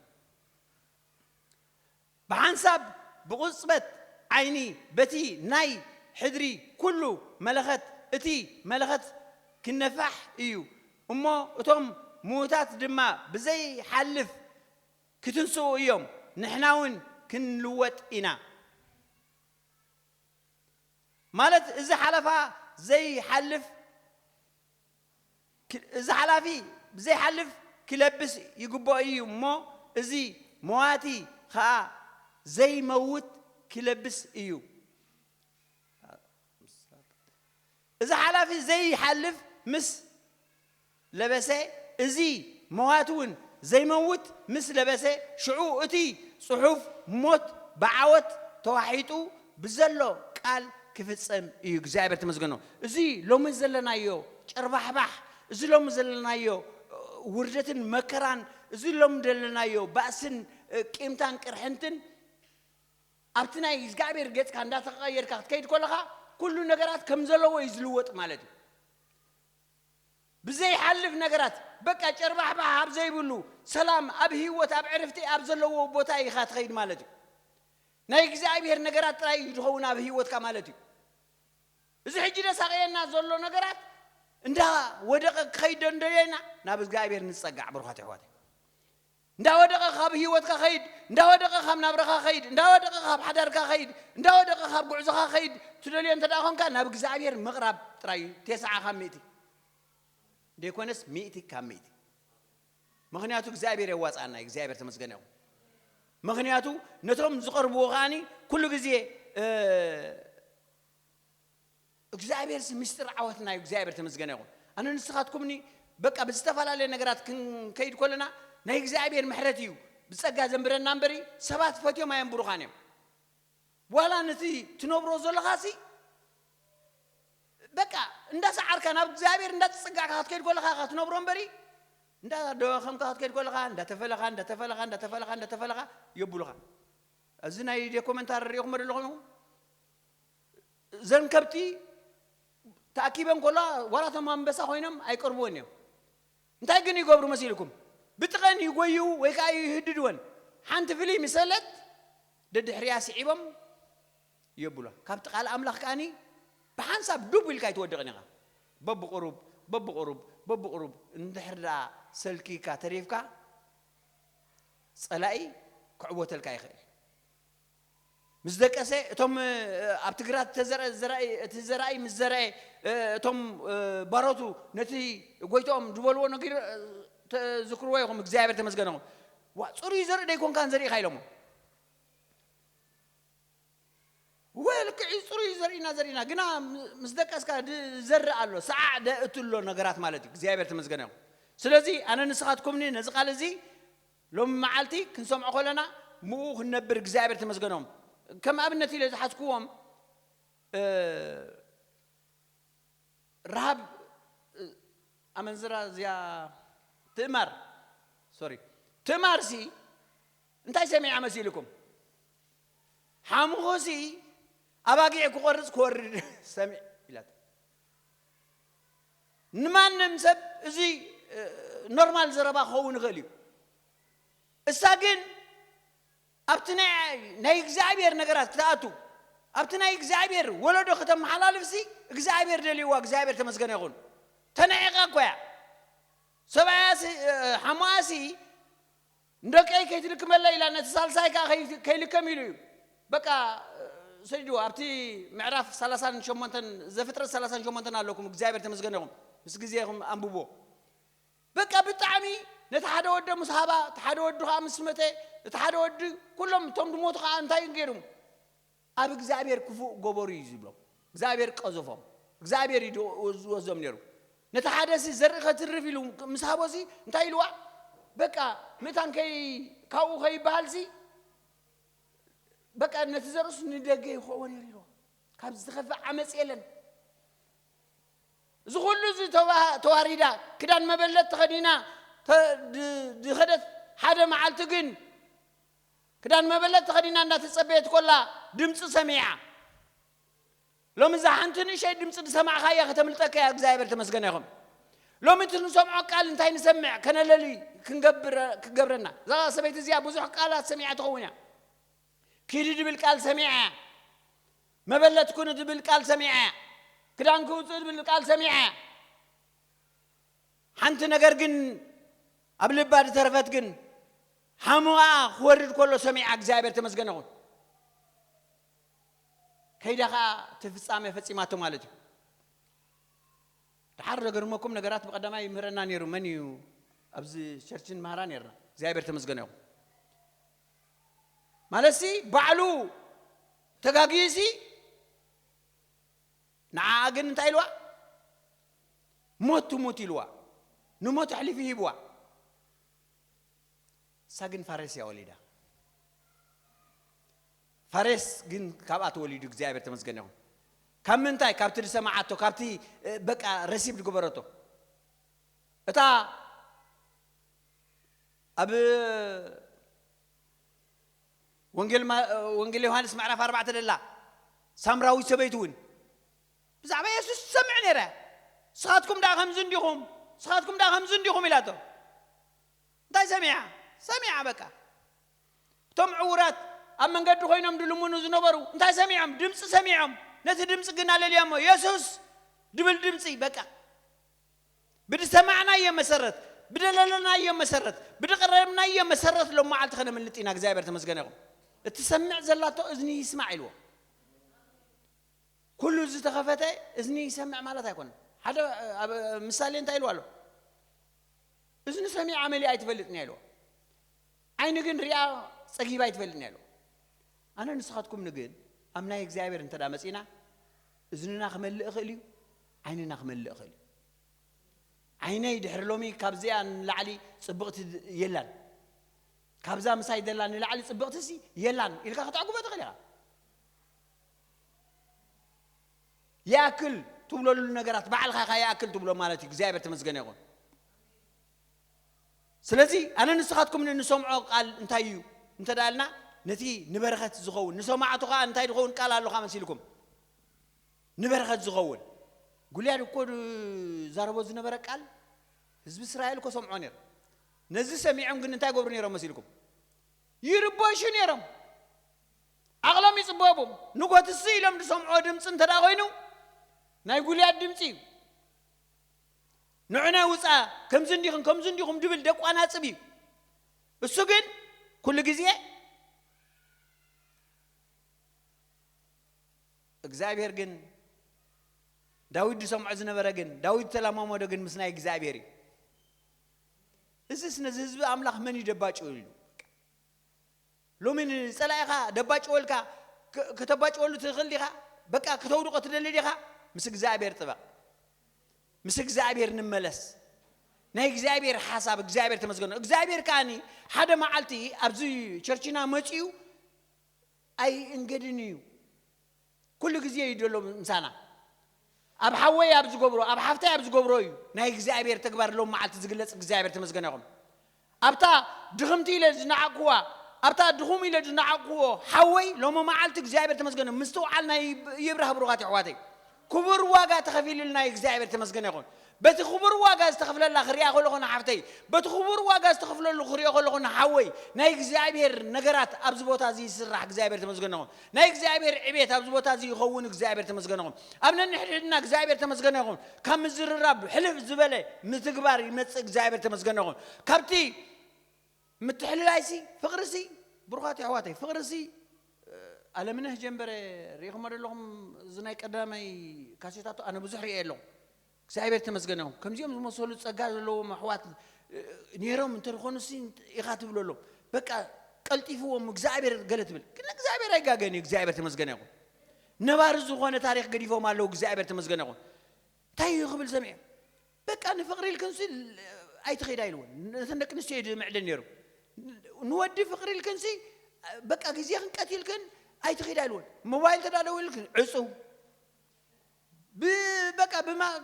ብሓንሳብ ብቕጽበት ዓይኒ በቲ ናይ ሕድሪ ኩሉ መለኸት፣ እቲ መለኸት ክነፋሕ እዩ እሞ፣ እቶም ምዉታት ድማ ብዘይሓልፍ ክትንስኡ እዮም፣ ንሕና እውን ክንልወጥ ኢና። ማለት እዚ ሓለፋ ዘይሓልፍ፣ ክ-፣ እዚ ሓላፊ ዘይሓልፍ ክለብስ ይግብኦ እዩ እሞ፣ እዚ መዋቲ ኸኣ ዘይመውት ክለብስ እዩ። እዚ ሓላፊ ዘይሓልፍ ምስ ለበሰ፣ እዚ መዋቲ እውን ዘይመውት ምስ ለበሰ፣ ሽዑ እቲ ጽሑፍ ሞት ብዓወት ተዋሒጡ ብዘሎ ቃል ክፍጸም እዩ። እግዚኣብሔር ተመስገኖ። እዚ ሎሚ ዘለናዮ ጨርባሕባሕ፣ እዚ ሎሚ ዘለናዮ ውርደትን መከራን፣ እዚ ሎሚ ዘለናዮ ባእስን ቂምታን ቅርሕንትን ኣብቲ ናይ እግዚኣብሔር ገጽካ እንዳተቐየርካ ክትከይድ ከለኻ፣ ኩሉ ነገራት ከም ዘለዎ እዩ ዝልወጥ ማለት እዩ። ብዘይሓልፍ ነገራት፣ በቃ ጨርባሕባሕ ኣብ ዘይብሉ ሰላም፣ ኣብ ህይወት፣ ኣብ ዕርፍቲ ኣብ ዘለዎ ቦታ ኢኻ ትኸይድ ማለት እዩ። ናይ እግዚኣብሔር ነገራት ጥራይ እዩ ዝኸውን ኣብ ህይወትካ ማለት እዩ። እዚ ሕጂ ደሳቀየና ዘሎ ነገራት እንዳ ወደቐ ክኸይድ ዶ እንደለና ናብ እግዚኣብሔር ንጸጋዕ፣ ብሩኻት ኣሕዋተይ። እንዳ ወደቐ ካብ ህይወትካ ኸይድ፣ እንዳ ወደቐ ካብ ናብራኻ ኸይድ፣ እንዳ ወደቐ ካብ ሓዳርካ ኸይድ፣ እንዳ ወደቐ ካብ ጉዕዞኻ ኸይድ። ትደልዮ እንተ ደኣ ኾንካ ናብ እግዚኣብሔር ምቕራብ ጥራይ እዩ። ተስዓ ካብ ሚእቲ ደይኮነስ ሚእቲ ካብ ሚእቲ። ምኽንያቱ እግዚኣብሔር የዋጽኣና እዩ። እግዚኣብሔር ተመስገን ይኹን። ምኽንያቱ ነቶም ዝቐርብዎ ከኣኒ ኩሉ ግዜ፣ እ፣ እግዚኣብሔርሲ ምስጢር ዓወትና እዩ። እግዚኣብሔር ተመስገነ ይኹን። ኣነ ንስኻትኩምኒ በቃ ብዝተፈላለየ ነገራት ክንከይድ ከለና ናይ እግዚኣብሔር ምሕረት እዩ ብጸጋ ዘንብረና እምበሪ ሰባት ፈትዮም ኣየንብሩኻን እዮም። ዋላ ነቲ ትነብሮ ዘለኻሲ በቃ እንዳሰዓርካ ናብ እግዚኣብሔር እንዳተጸጋዕካ ክትከይድ ከለኻ ኢኻ ትነብሮ እምበሪ እንዳደኸምካ ክትከይድ ከለኻ እንዳተፈለኻ እንዳተፈለኻ እንዳተፈለኻ እንዳተፈለኻ የብሉኻ። እዚ ናይ ዶኩመንታሪ ርኢኹም ዶ ኣለኹም? እዘን ከብቲ ተኣኪበን ከለዋ ዋላ እቶም ኣንበሳ ኮይኖም ኣይቀርብዎን እዮም። እንታይ ግን ይገብሩ መሲልኩም? ብጥቐን ይጎይዩ ወይ ከዓ ይህድድወን። ሓንቲ ፍልይ ምስ በለት ደድሕሪያ ስዒቦም የብሏ። ካብቲ ቃል ኣምላኽ ከኣኒ ብሓንሳብ ዱብ ኢልካ ኣይትወድቕን ኢኻ። በብቑሩብ በብቑሩብ በብቑሩብ እንድሕር ደኣ ሰልኪካ ተሪፍካ ጸላኢ ክዕወተልካ ይኽእል። ምስ ደቀሰ እቶም፣ እ፣ ኣብቲ ግራት እተዘርአ ዘራኢ፣ እቲ ዘራኢ ምስ ዘርአ፣ እ፣ እቶም፣ እ፣ ባሮቱ ነቲ ጎይትኦም ዝበልዎ ነገር፣ እ፣ ተዝክርዎ ኢኹም። እግዚኣብሔር ተመስገነ ይኹን። ዋ፣ ጽሩይ ዘርኢ ደይኮንካን ዘሪእኻ ኢሎሞ። ወይ ልክዕ እዩ፣ ጽሩይ ዘርኢና ዘሪእና፣ ግና ም-፣ ምስ ደቀስካ ድ-፣ ዘርእ ኣሎ፣ ሰዓዕ ደእቱ ኣሎ ነገራት ማለት እዩ። እግዚኣብሔር ተመስገነ ይኹን። ስለዚ ኣነ ንስኻትኩምኒ ነዚ ቃል እዚ ሎሚ መዓልቲ ክንሰምዖ ከለና ምኡ ክንነብር እግዚኣብሔር ተመስገኖም። ከም ኣብነት ኢለ ዝሓዝክዎም፣ እ፣ ረሃብ፣ እ፣ ኣመንዝራ እዚኣ ትእማር፣ ሶሪ፣ ትእማርሲ እንታይ ሰሚዓ መሲልኩም? ሓሙኹሲ ኣባጊዕ ክቆርጽ ክወርድ ሰሚዕ ኢላት። ንማንም ሰብ እዚ፣ እ፣ ኖርማል ዘረባ ክኸውን ይኽእል እዩ። እሳ ግን ኣብቲ ናይ፣ ናይ እግዚኣብሔር ነገራት ክትኣቱ፣ ኣብቲ ናይ እግዚኣብሔር ወለዶ ከተመሓላልፍሲ እግዚኣብሔር ደልይዋ፣ እግዚኣብሔር ተመስገነ ይኹን። ተነዒቓ እኮ እያ። ሰብኣያሲ፣ እ፣ ሓሞኣሲ ንደቀይ ከይትልክመለይ ኢላ ነቲ ሳልሳይ ከኣ ከይ-፣ ከይልከም ኢሉ እዩ። በቃ፣ እ፣ ሰዲድዎ። ኣብቲ ምዕራፍ ሰላሳን ሸሞንተን፣ ዘፍጥረት ሰላሳን ሸሞንተን ኣለኩም። እግዚኣብሔር ተመስገነ ይኹን። ምስ ግዜ ኢኹም ኣንብብዎ። በቃ ብጣዕሚ ነቲ ሓደ ወደ ምስ ሃባ፣ እቲ ሓደ ወዲ ከኣ ምስ መተ፣ እቲ ሓደ ወዲ፣ ኩሎም እቶም ዝሞቱ ከኣ እንታይ ገይሮም? ኣብ እግዚኣብሔር ክፉእ ገበሩ እዩ ዝብሎም። እግዚኣብሔር ቀዘፎም። እግዚኣብሔር እዩ ዝወ-፣ ዝወስዶም ነይሩ። ነቲ ሓደሲ ዘርኢ ከትርፍ ኢሉ ምስ ሃቦሲ እንታይ ኢልዋ? በቃ ምእታን ከይ-፣ ካብኡ ከይበሃልሲ በቃ ነቲ ዘርእሱ ንደገ ይኸዎ ነይሩ ኢልዋ። ካብ ዝኸፍእ ዓመፅ የለን። እዚ ኩሉ እዚ ተዋ-፣ ተዋሪዳ፣ ክዳን መበለት ተኸዲና ተ-፣ ድ-፣ ድኸደት ሓደ መዓልቲ ግን ክዳን መበለት ተኸዲና እንዳተጸበየት ኮላ ድምፂ ሰሚዓ። ሎሚ እዛ ሓንቲ ንእሸይ ድምፂ ዝሰማዕኻያ ከተምልጠካ እያ። እግዚኣብሔር ተመስገነ ይኹን። ሎሚ እቲ ንሰምዖ ቃል እንታይ ንሰምዕ ከነለሊ ክንገብረ-፣ ክገብረና። እዛ ሰበይቲ እዚኣ ብዙሕ ቃላት ሰሚዓ ትኸውን እያ። ኪዲ ዝብል ቃል ሰሚዓ እያ። መበለት ኩኑ ዝብል ቃል ሰሚዓ እያ። ክዳን ክውፅእ ዝብል ቃል ሰሚዓ እያ። ሓንቲ ነገር ግን ኣብ ልባ ዝተረፈት ግን ሓሙኣ ክወርድ ከሎ ሰሚዓ እግዚኣብሔር ተመስገነ ይኹን። ከይዳ ኸዓ እቲ ፍጻሜ ፈጺማቶ ማለት እዩ። ደሓር ዘገርመኩም ነገራት ብቐዳማይ ይምህረና ነይሩ። መን እዩ ኣብዚ ቸርች ንመሃራ ነይርና? እግዚኣብሔር ተመስገነ ይኹን። ማለትሲ ባዕሉ ተጋግዩሲ ንዓኣ ግን እንታይ ኢልዋ? ሞት ትሙት ኢልዋ። ንሞት ኣሕሊፉ ሂብዋ። እሳ ግን ፋሬስ እያ ወሊዳ። ፋሬስ ግን ካብኣ ተወሊዱ እግዚኣብሔር ተመስገነ ይኹን። ካብ ምንታይ? ካብቲ ዝሰማዓቶ፣ ካብቲ፣ እ፣ በቃ ረሲብ ዝገበረቶ። እታ ኣብ ወንጌል ማ- ወንጌል ዮሃንስ ምዕራፍ ኣርባዕተ ደላ ሳምራዊት ሰበይቲ እውን ብዛዕባ የሱስ ትሰምዕ ነይራ። ስኻትኩም ደኣ ከምዚ እንዲኹም፣ ስኻትኩም ደኣ ከምዚ እንዲኹም ኢላቶ። እንታይ ሰሚዓ? ሰሚዓ በቃ። እቶም ዕውራት ኣብ መንገዲ ኮይኖም ድልምኑ ዝነበሩ እንታይ ሰሚዖም? ድምፂ ሰሚዖም። ነቲ ድምፂ ግን ኣለልያሞ። የሱስ ድብል ድምፂ በቃ። ብድሰማዕናዮ መሰረት፣ ብደለለናዮ መሰረት፣ ብድቀረብናዮ መሰረት ሎም መዓልቲ ከነምልጥ ኢና። እግዚኣብሔር ተመስገነ ይኹን። እትሰምዕ ዘላቶ እዝኒ ይስማዕ ኢልዎ። ኩሉ ዝተኸፈተ እዝኒ ይሰምዕ ማለት ኣይኮነን። ሓደ ኣብ ምሳሌ እንታይ ኢልዎ ኣሎ? እዝኒ ሰሚዓ መሊኣ ኣይትፈልጥን እያ ኢልዎ። ዓይኒ ግን ሪኣ ጸጊባ ኣይትፈልጥን እያ ኢልዎ። ኣነ ንስኻትኩምን ግን ኣብ ናይ እግዚኣብሔር እንተ ደኣ መጺና እዝንና ክመልእ እኽእል እዩ፣ ዓይንና ክመልእ እኽእል እዩ። ዓይነይ ድሕሪ ሎሚ ካብዚኣ ንላዕሊ ጽብቕቲ የላን፣ ካብዛ ምሳይ ዘላ ንላዕሊ ጽብቕትሲ የላን ኢልካ ከተዕጉቦ ትኽእል ኢኻ። ይኣክል ትብለሉ ነገራት ባዕልኻ ኢኻ ይኣክል ትብሎ ማለት እዩ። እግዚኣብሔር ተመስገነ ይኹን። ስለዚ ኣነ ንስኻትኩም ንሰምዖ ቃል እንታይ እዩ እንተ ደኣ ኢልና፣ ነቲ ንበረኸት ዝኸውን ንሰማዕቱ ኸዓ እንታይ ዝኸውን ቃል ኣሎ ኸዓ መሲልኩም ንበረኸት ዝኸውን። ጉልያድ እኮ ዝዛረቦ ዝነበረ ቃል ህዝቢ እስራኤል እኮ ሰምዖ ነይሩ። ነዚ ሰሚዖም ግን እንታይ ገብሩ ነይሮም መሲልኩም? ይርበሹ ነይሮም። ዓቕሎም ይጽበቦም። ንጎትሲ ኢሎም ዝሰምዖ ድምፂ እንተ ደኣ ኮይኑ ናይ ጉልያድ ድምፂ እዩ። ንዑና ውፃ፣ ከምዚ እንዲኹም ከምዚ እንዲኹም ድብል ደቋናፅብ እዩ። እሱ ግን ኩሉ ግዜ እግዚኣብሔር ግን ዳዊት ዝሰምዖ ዝነበረ ግን ዳዊት ተለማመዶ ግን ምስ ናይ እግዚኣብሔር እዩ። እዚስ ነዚ ህዝቢ ኣምላኽ መን እዩ ደባጭው ኢሉ? ሎሚ ንጸላኢኻ ደባጭወልካ ክ- ከተባጭወሉ ትኽእል ዲኻ? በቃ ከተውድቆ ትደሊ ዲኻ? ምስ እግዚኣብሔር ጥበቕ። ምስ እግዚኣብሔር ንመለስ። ናይ እግዚኣብሔር ሓሳብ እግዚኣብሔር ተመስገኖ። እግዚኣብሔር ከኣኒ ሓደ መዓልቲ ኣብዚ ቸርችና መጺኡ ኣይእንገድን እዩ። ኩሉ ግዜ እዩ ዘሎ ምሳና። ኣብ ሓወይ ኣብ ዝገብሮ ኣብ ሓፍታይ ኣብ ዝገብሮ እዩ ናይ እግዚኣብሔር ተግባር ሎም መዓልቲ ዝግለጽ። እግዚኣብሔር ተመስገነ ይኹን። ኣብታ ድኽምቲ ኢለ ዝነዓቅዋ ኣብታ ድኹም ኢለ ዝነዓቅዎ ሓወይ ሎሚ መዓልቲ እግዚኣብሔር ተመስገነ ምስትውዓልና ይብ- ይብራህ። ብሩኻት ኣሕዋተይ ክቡር ዋጋ ተኸፊልልና እዩ። እግዚኣብሔር ተመስገነ ይኹን። በቲ ክቡር ዋጋ ዝተኸፍለላ ክሪኣ ከለኹ ንሓፍተይ በቲ ክቡር ዋጋ ዝተኸፍለሉ ክሪኦ ከለኹ ንሓወይ ናይ እግዚኣብሔር ነገራት ኣብዚ ቦታ እዚ ይስራሕ። እግዚኣብሔር ተመስገነ ይኹን። ናይ እግዚኣብሔር ዕቤት ኣብዚ ቦታ እዚ ይኸውን። እግዚኣብሔር ተመስገነ ይኹን። ኣብ ነንሕድሕድና እግዚኣብሔር ተመስገነ ይኹን። ካብ ምዝርራብ ሕልፍ ዝበለ ምትግባር ይመጽእ። እግዚኣብሔር ተመስገነ ይኹን። ካብቲ ምትሕልላይሲ ፍቕርሲ ብሩኻት ኣሕዋተይ ፍቕርሲ ኣለምነህ ጀንበረ ርኢኹሞ ዘለኹም። እዚ ናይ ቀዳማይ ካሴታቱ ኣነ ብዙሕ ርእየ ኣለኹ። እግዚኣብሔር ተመስገነ ይኹን። ከምዚኦም ዝመሰሉ ጸጋ ዘለዎም ኣሕዋት ነይሮም እንተዝኾኑሲ ኢኻ ትብለሎም። በቃ ቀልጢፍዎም እግዚኣብሔር ገለ ትብል ግን እግዚኣብሔር ኣይጋገን እዩ። እግዚኣብሔር ተመስገነ ይኹን። ነባሪ ዝኾነ ታሪኽ ገዲፎም ኣለዉ። እግዚኣብሔር ተመስገነ ይኹን። እንታይ እዩ ክብል ሰሚዐ በቃ ንፍቕሪ ኢልክንሲ ኣይትኸዳ ኢልዎ። ነተን ደቂ ኣንስትዮ እዩ ዝምዕደን ነይሩ። ንወዲ ፍቕሪ ኢልክንሲ በቃ ግዜ ክንቀትልክን ኣይትኸዳ ኢልዎ። ሞባይል ተዳደው ኢልክን ዕፁ ብ- በቃ ብማ-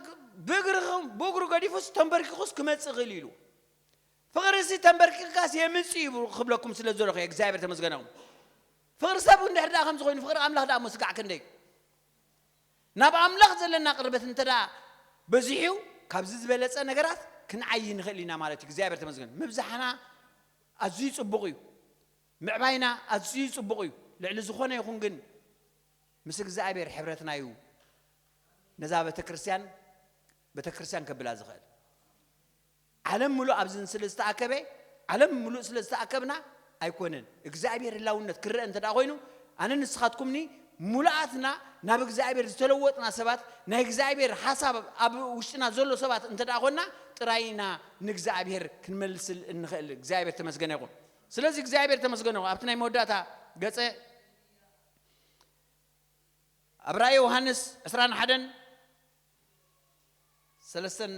ብእግርኽም ብእግሩ ገዲፉስ ተንበርኪኹስ ክመፅእ ክእል ኢሉ። ፍቕሪ ሲ ተንበርኪኽካስ የምፅእ እዩ ክብለኩም ስለ ዘለኹ እየ። እግዚኣብሔር ተመስገነኹም። ፍቕሪ ሰብ እንድሕር ደኣ ከምዚ ኮይኑ ፍቕሪ ኣምላኽ ደኣ ምስጋዕ ክንደይ ናብ ኣምላኽ ዘለና ቅርበት እንተ ደኣ በዚሑ ካብዚ ዝበለፀ ነገራት ክንዓይ ንኽእል ኢና ማለት እዩ። እግዚኣብሔር ተመስገን። ምብዛሕና ኣዝዩ ፅቡቕ እዩ። ምዕባይና ኣዝዩ ፅቡቕ እዩ። ልዕሊ ዝኾነ ይኹን ግን ምስ እግዚኣብሔር ሕብረትና እዩ ነዛ ቤተክርስትያን ቤተክርስትያን ከብላ ዝኽእል። ዓለም ምሉእ ኣብዚ ስለ ዝተኣከበ ዓለም ምሉእ ስለ ዝተኣከብና ኣይኮነን እግዚኣብሔር ህላውነት ክረአ እንተ ደኣ ኮይኑ ኣነ ንስኻትኩምኒ ሙሉኣትና ናብ እግዚኣብሔር ዝተለወጥና ሰባት ናይ እግዚኣብሔር ሓሳብ ኣብ ውሽጥና ዘሎ ሰባት እንተ ደኣ ኮንና ጥራይ ኢና ንእግዚኣብሔር ክንመልስል እንኽእል እግዚኣብሔር ተመስገነ ይኹን። ስለዚ እግዚኣብሔር ተመስገነ ይኹን ኣብቲ ናይ መወዳእታ ገጸ ኣብ ራእይ ዮሃንስ ዕስራን ሓደን ሰለስተን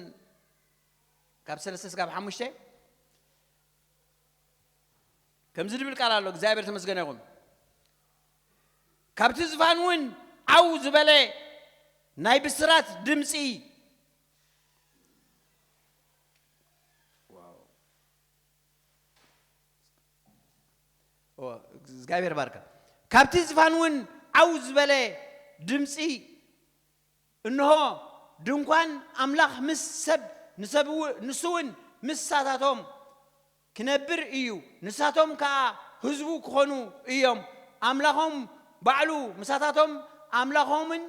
ካብ ሰለስተ ስጋብ ሓሙሽተ ከምዚ ዝብል ቃል ኣሎ እግዚኣብሔር ተመስገነ ይኹን። ካብቲ ዝፋን እውን ዓው ዝበለ ናይ ብስራት ድምፂ እግዚኣብሔር ባርከ። ካብቲ ዝፋን እውን ዓው ዝበለ ድምፂ፣ እንሆ ድንኳን ኣምላኽ ምስ ሰብ፣ ንሰብ እው-፣ ንሱ እውን ምሳታቶም ክነብር እዩ፣ ንሳቶም ከኣ ህዝቡ ክኾኑ እዮም። ኣምላኾም ባዕሉ ምሳታቶም ኣምላኾምን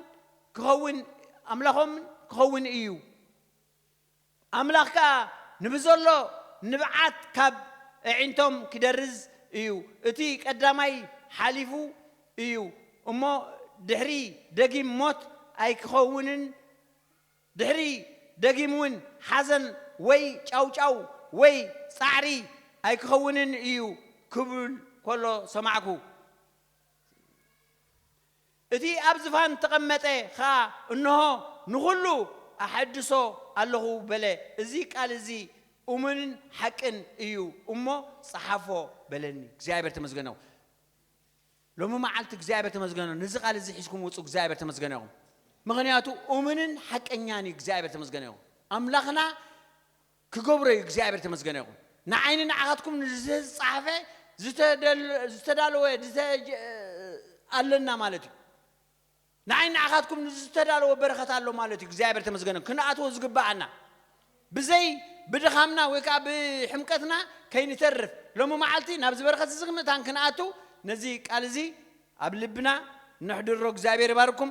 ክኸውን፣ ኣምላኾምን ክኸውን እዩ። ኣምላኽ ከኣ ንብዘሎ ንብዓት ካብ ኣዒንቶም ክደርዝ እዩ። እቲ ቀዳማይ ሓሊፉ እዩ እሞ ድሕሪ ደጊም ሞት ኣይክኸውንን፣ ድሕሪ ደጊም እውን ሓዘን ወይ ጫውጫው ወይ ጻዕሪ ኣይክኸውንን እዩ ክብል ከሎ ሰማዕኩ። እቲ ኣብ ዝፋን ተቐመጠ ኸኣ፣ እንሆ ንኹሉ ኣሐድሶ ኣለኹ በለ። እዚ ቃል እዚ እሙንን ሓቅን እዩ እሞ ጸሓፎ በለኒ። እግዚኣብሔር ተመስገነው። ሎሚ መዓልቲ እግዚኣብሔር ተመስገነው። ነዚ ቃል እዚ ሒዝኩም ውጹ። እግዚኣብሔር ተመስገነኹም። ምኽንያቱ እሙንን ሓቀኛን እዩ። እግዚኣብሔር ተመስገነኹም። ኣምላኽና ክገብሮ እዩ። እግዚኣብሔር ተመስገነኹም። ንዓይኒ ንዓኻትኩም ዝተጻሕፈ ዝተደል-፣ ዝተዳለወ ዝተ-፣ ኣለና ማለት እዩ። ንዓይ ንዓኻትኩም ዝተዳለወ በረኸት ኣሎ ማለት እዩ። እግዚኣብሔር ተመስገነ። ክንኣትዎ ዝግብኣና ብዘይ ብድኻምና ወይ ከዓ ብሕምቀትና ከይንተርፍ ሎሚ መዓልቲ ናብዚ በረኸት እዚ ምእታን ክንኣቱ ነዚ ቃል እዚ ኣብ ልብና ነሕድሮ። እግዚኣብሔር ይባርኩም።